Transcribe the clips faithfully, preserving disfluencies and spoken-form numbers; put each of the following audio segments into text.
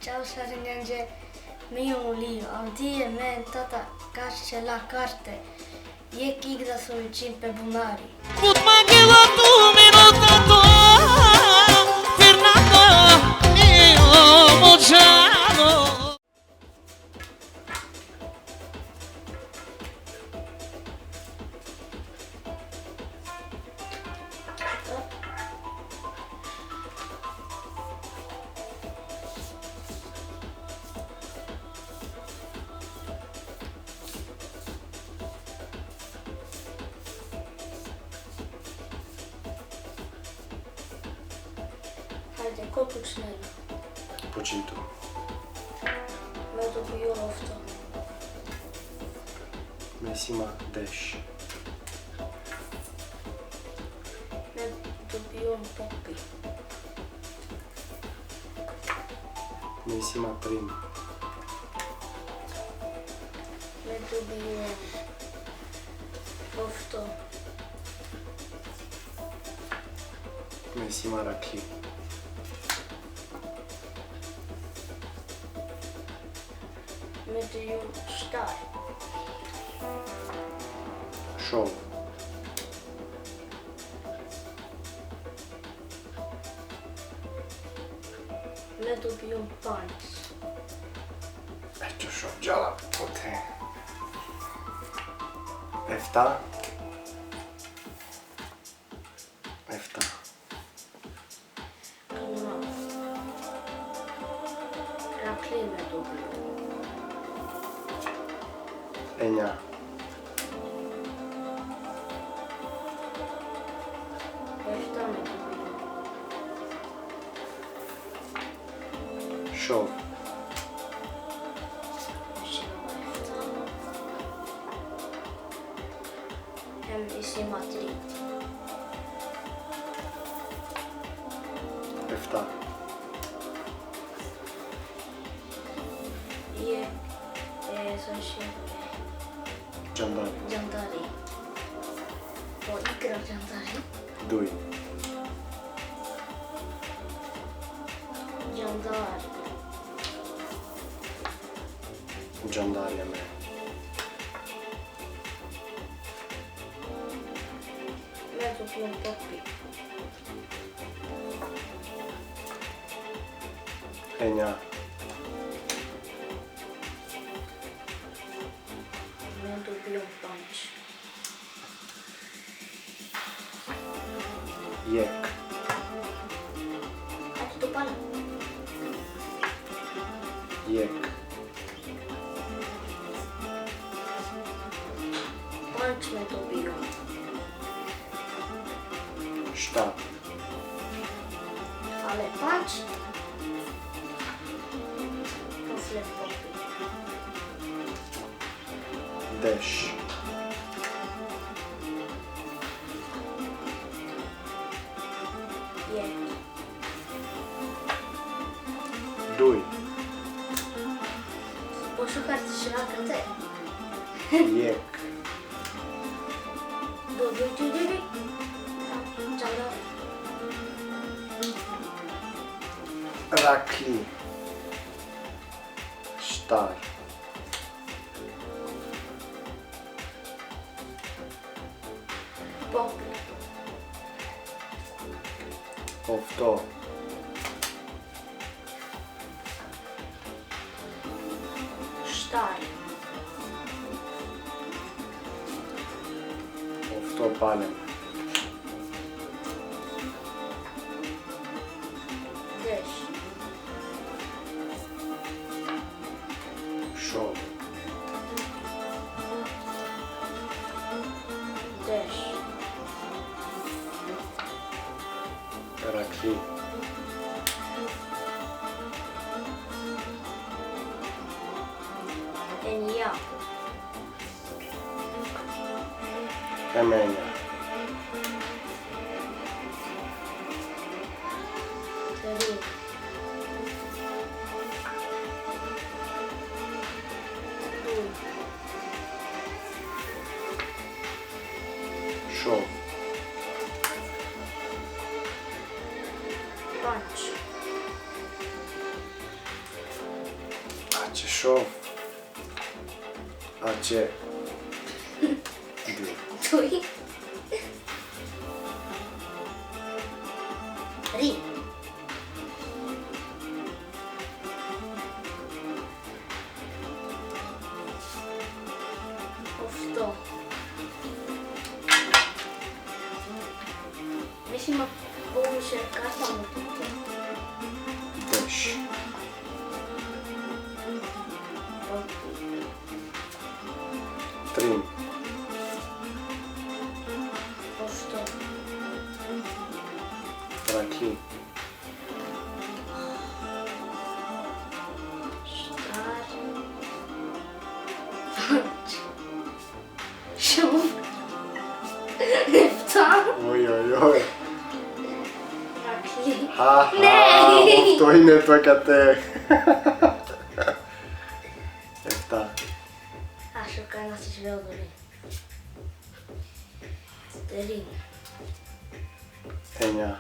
Ćao šarengjanđe, me jum Lio, avdive me tata kaš će la karte, jekh igra so vičin pe bunari. Hajde, ko počnela? Počni tu. Me dobijum ofto. Me isi ma deš. Me dobijum po pi. Me isi ma trin. Me dobijum ofto. Me isi ma rakli. Me dobijum štar. Šov. Me dobijum pandž. Eto šov, džala pute. Efta. Efta. Rakli me dobijum. Enja. Efta me dobijum. Šov. Hem isi ma tri. Efta. Je, e, so še. Džandari. Džandari. Po igra džandari. Duj. Džandari. Džandari me. Me dobijum po pi. Enja. Me dobijum pandž. Jekh. Ajde, tu pana. Jekh. Pandž me dobijum. Štar. Ale pandž. Posle po pi. Deš. Jekh. Duj. Pošukar ti šraka te. Jekh. Duj, duj, duj, duj, duj. Čalo. Rakli. Štar. Pop. Ofto. Štar. Ofto palem. Deš. Šov. Deš. Rakli. Enja. Enja. Tri. Duj. Šov. Pandž. Će šov. A će. Duj. Duj. Tri. Ofto. Mislim, ovo više kasno. Deš. Trin. Ofto. Rakli. Štar. Šov. Efta. Oj, oj, oj. Rakli. Ha, ha, Ne. Ofto ine to kate. Efta. A šukar na si žvel dori. Trin. Enja.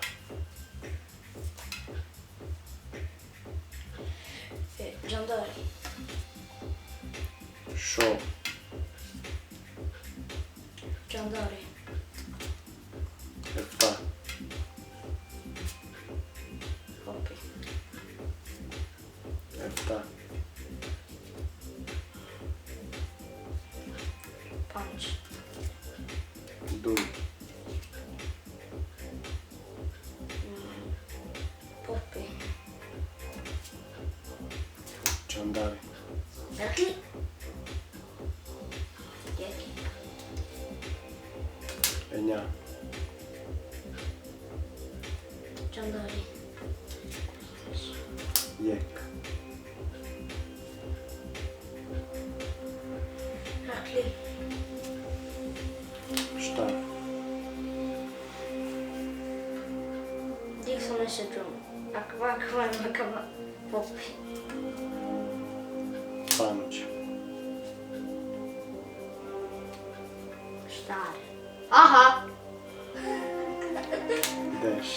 E, džandari. Šov. Džandari. Efta. Hopi. Efta. Panč. Duj. Popi. Džandari. Rakli. Jeki. Enja. Džandari. Jek. Rakli. Štar. Dik sam nešto čuo. Akva, akva, akva. Popi. Panč. Štar. Aha. Deš.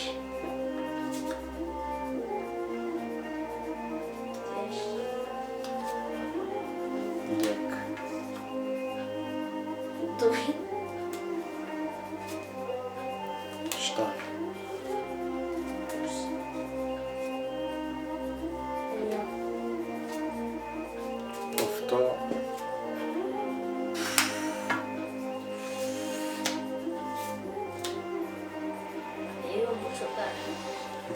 Deš. Jek. Duj. Štar. Ja. Ofto. Evo, mucho tarde.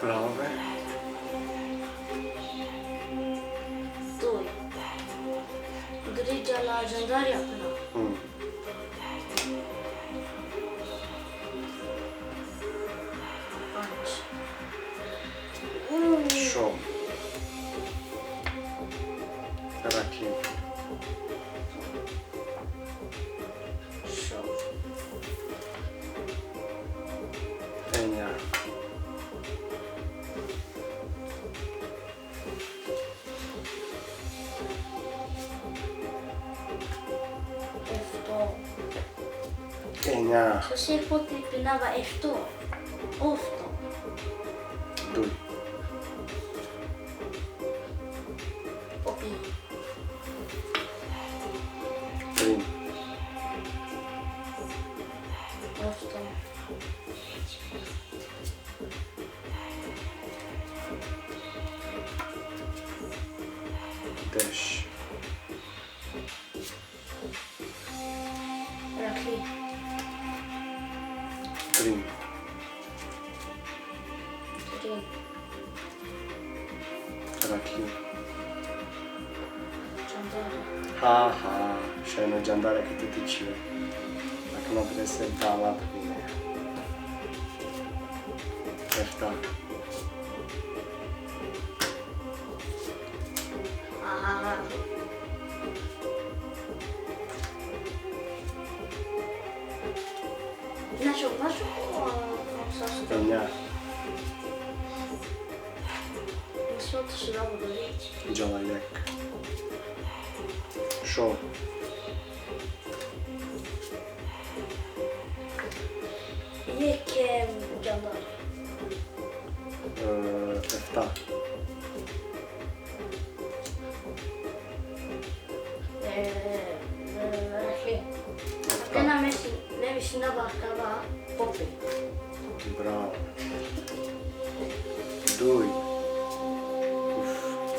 Bravo, be. Duj. Grigia la legendaria până. Hmm. Atunci. Šov. Rakli. Šov. Enja. Ofto. Enja. Sose popi pinava efto. Ofto. Duj. Popi. Trin. Ofto. Deš. Rakli. Trin. Trin. Rakli. Čandari. Ha, ha. Šajno džandara kate ti čhive. Akana drese dala bine. Efta. Aha. Znači, baš o, o, sa što... Enja. Što to se dobro reći? Džala jek. Šov. Jek e džandar. E, efta. E, e, Raklin. Athena me si, me višina barkava Popi. Bravo. Duj. Uf,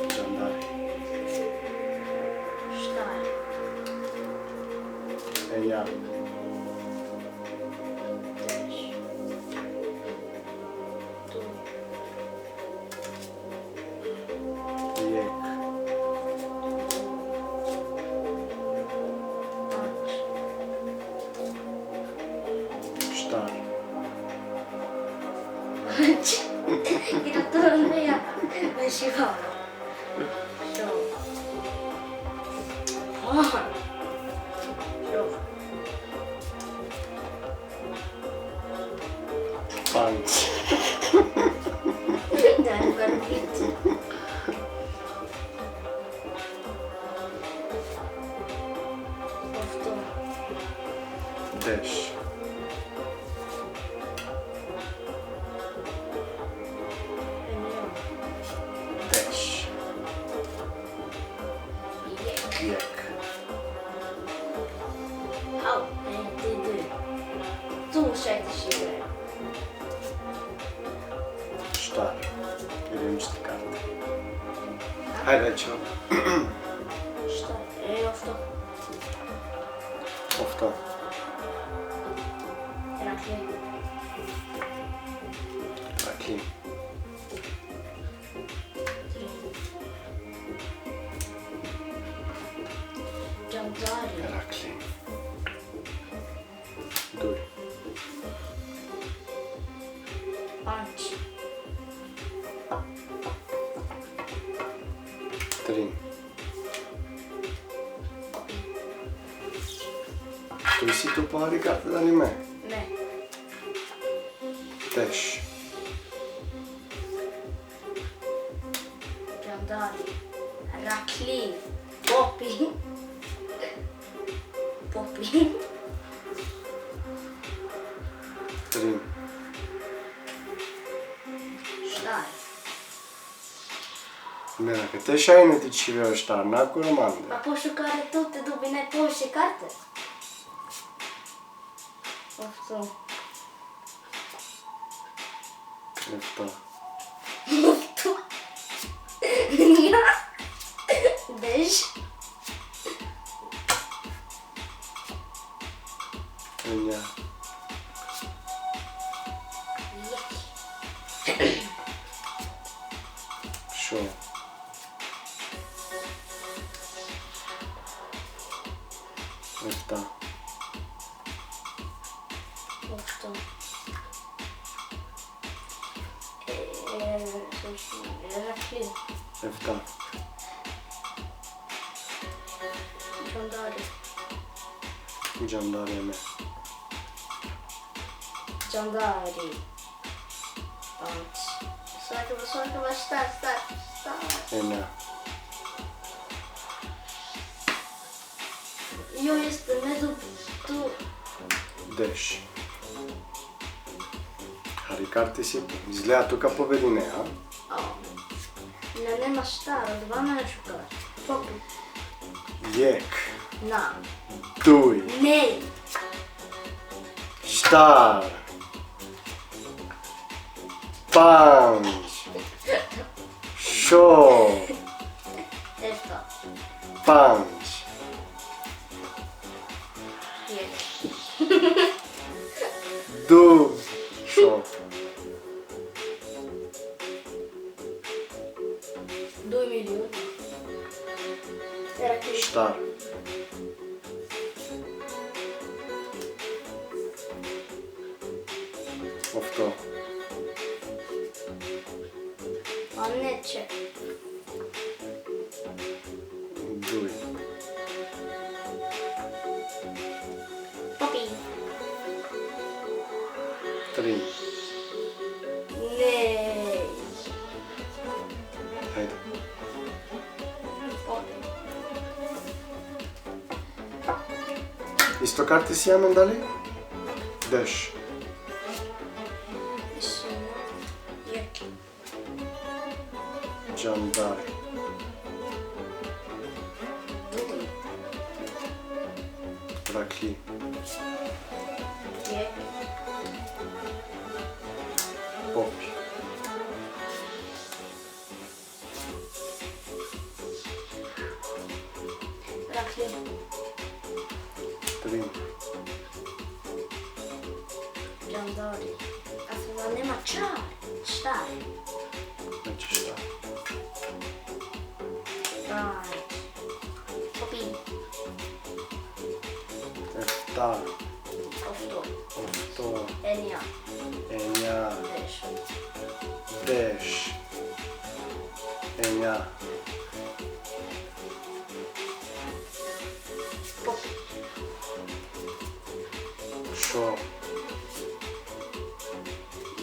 džandari. Štar. E, ja. Deš. Duj. Jek. Štar. Gratuleja. Već i vama. Što? Aha. Što? Panč. Da, je prvi. Ofto. Deš. Deš. Jek. Jek. Au, e, ti, ti. Tu šaj ti šire. Štar. Ili ništa karte. Hajde, reći vam. Štar. E, ofto. Ofto. Rakli. Rakli. Tri. Džandari. Rakli. Duj. Panč. Tri. Tu isi tu po hari karte, da li me? Me. Deš. Džandari. Rakli. Popi. Popi. Tri. Štar. Ne, na, ka te šaj ne ti čhiveo štar, na ko romande. Pa pošukare tu te dobine poviše karte. Ofto. Efta. Ofto. Ja. Deš. Enja. Šo. Efta. Ofto. E, slušaj, Rakli. Efta. Džandari. Džandari me. Džandari. Panč. Svaka, svaka, štar, štar, štar. Enja. Jo, jeste, me do tu. Deš. Hari karte si, izgleda tu ka pobedine, a? A. Na, nema štar, odova me šukar. Popi. Jek. Na. Duj. Ne. Štar. Panč. Šo. Eto. Panč. Jek. Du. Šo. Duj milion. Era ki. Štar. Ofto. A neće. Duj. Popi. Tri. Ne. Hajde. Popi. Isto karte si amen dali? Deš. Isto. Jek. Džandari. Duj. Rakli. Dvije. Popi. Rakli. Trin. Džandari. A sada nema čar. Štar. Znači šta? Štar. Popi. Efta. Ofto. Ofto. Enja. Enja. Deš. Deš. Enja. Popi. Šo.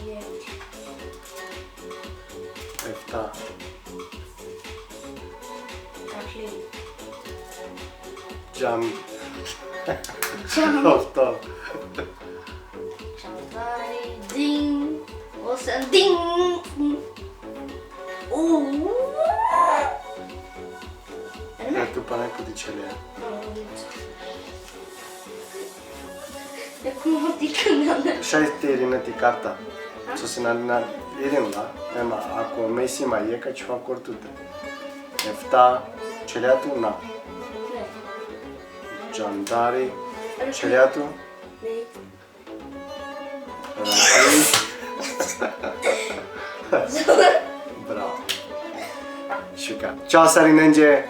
Jek. Efta. Rakli. Džam. Džam. Ofto. Džandari. Ding. Osam. Ding. Uuu. E tu pana ku ti čhelja. E, como ti kanale. Šaj te Irina ti karta. So si na, na Irin la, ema, ako me isi ma jeka čuva kor tute. Efta, čhelja tu na. Džandari, čhelja tu. Ne. Rakli. Bravo. Šuka. Čao sarinenđe.